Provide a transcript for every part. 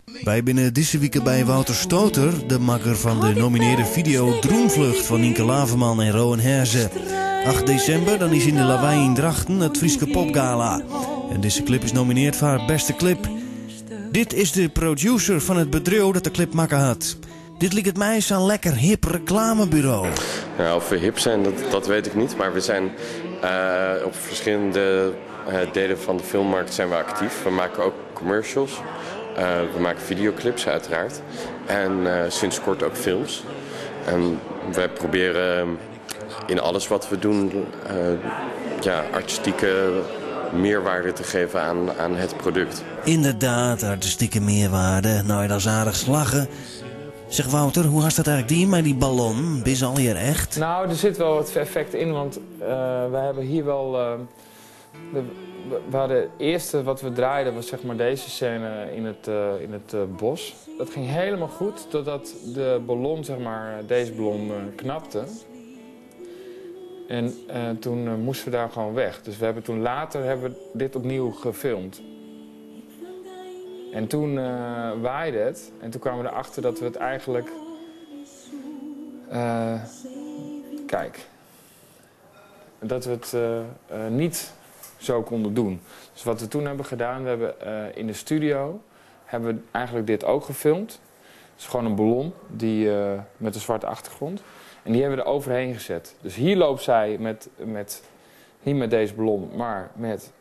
Wy binne dizze wike by Wouter Stoter, de makker fan de nominearde fideo Droomvlucht fan Nynke Laverman en Rowwen Hèze. 8 desimber dan is yn de Lawei yn Drachten it Fryske Popgala. En dizze klip is nomineard foar bêste klip. Dit is de producer fan it bedriuw dat de klip makke hat. Dit liket my sa'n lekker hip reklameburo. Nou, of we hip zijn, dat, dat weet ik niet. Maar we zijn uh, op verschillende uh, delen van de filmmarkt zijn we actief. We maken ook commercials. Uh, we maken videoclips uiteraard. En sinds kort ook films. En wij proberen in alles wat we doen ja, artistieke meerwaarde te geven aan, aan het product. Inderdaad, artistieke meerwaarde. Nou, dat is aardich slagge. Zeg Wouter, hoe hast dat eigenlijk dien mei dy ballon? Binne se allegear echt? Nou, der sit wol wat effekt yn, want uh, we hawwe hjir wol. Uh, de, we hadden het earste wat we draaiden was zeg maar deze scène in het, uh, in het bos. Dat ging helemaal goed totdat de ballon, zeg maar, deze ballon knapte. En toen moesten we daar gewoon weg. Dus we hebben toen later hebben we dit opnieuw gefilmd. En toen uh, waaide het. En toen kwamen we erachter dat we het eigenlijk... Uh, kijk. Dat we het uh, niet zo konden doen. Dus wat we toen hebben gedaan, we hebben in de studio... hebben we eigenlijk dit ook gefilmd. Het is gewoon een ballon die, met een zwarte achtergrond. En die hebben we er overheen gezet. Dus hier loopt zij met, met niet met deze ballon, maar met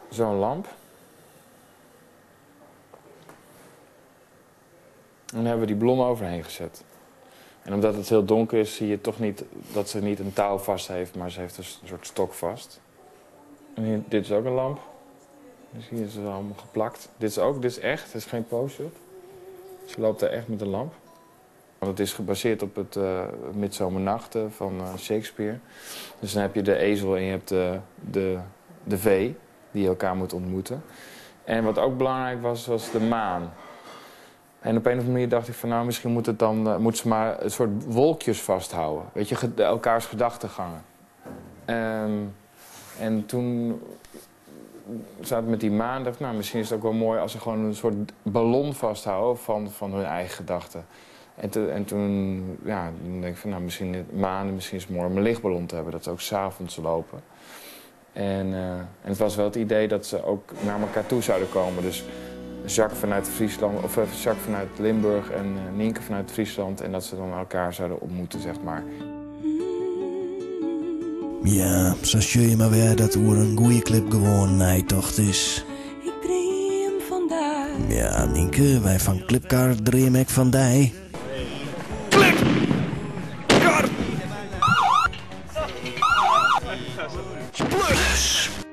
zo'n lamp. En dan hebben we die ballon overheen gezet. En omdat het heel donker is, zie je toch niet dat ze niet een touw vast heeft, maar ze heeft een soort stok vast. En hier, dit is ook een lamp. Dus hier is het allemaal geplakt. Dit is ook, dit is echt, dit is geen close-up. Ze loopt daar echt met een lamp. Want het is gebaseerd op het uh, Midzomernachten van Shakespeare. Dus dan heb je de ezel en je hebt de, de, de vee die elkaar moeten ontmoeten. En wat ook belangrijk was, was de maan. En op een of andere manier dacht ik van nou, misschien moet, het dan, uh, moet ze maar een soort wolkjes vasthouden. Weet je, elkaars gedachtegangen. Um, en toen zat met die maan, dacht ik, nou, misschien is het ook wel mooi als ze gewoon een soort ballon vasthouden van, van hun eigen gedachten. En, te, en toen ja, dan denk ik van, nou, misschien maan, misschien is het mooi om een lichtballon te hebben, dat ze ook 's avonds lopen. En, uh, en het was wel het idee dat ze ook naar elkaar toe zouden komen. Dus Jacques vanuit Friesland, of Jacques vanuit Limburg en uh, Nynke vanuit Friesland. En dat ze dan elkaar zouden ontmoeten, zeg maar. Ja, sa sjogge je mar wer dat oer in goede klip gewoan neitocht is. Ik dream fan dy. Ja, Nynke, wy fan Klipkar dreame ek fan dy. Klip! Kar! Splut!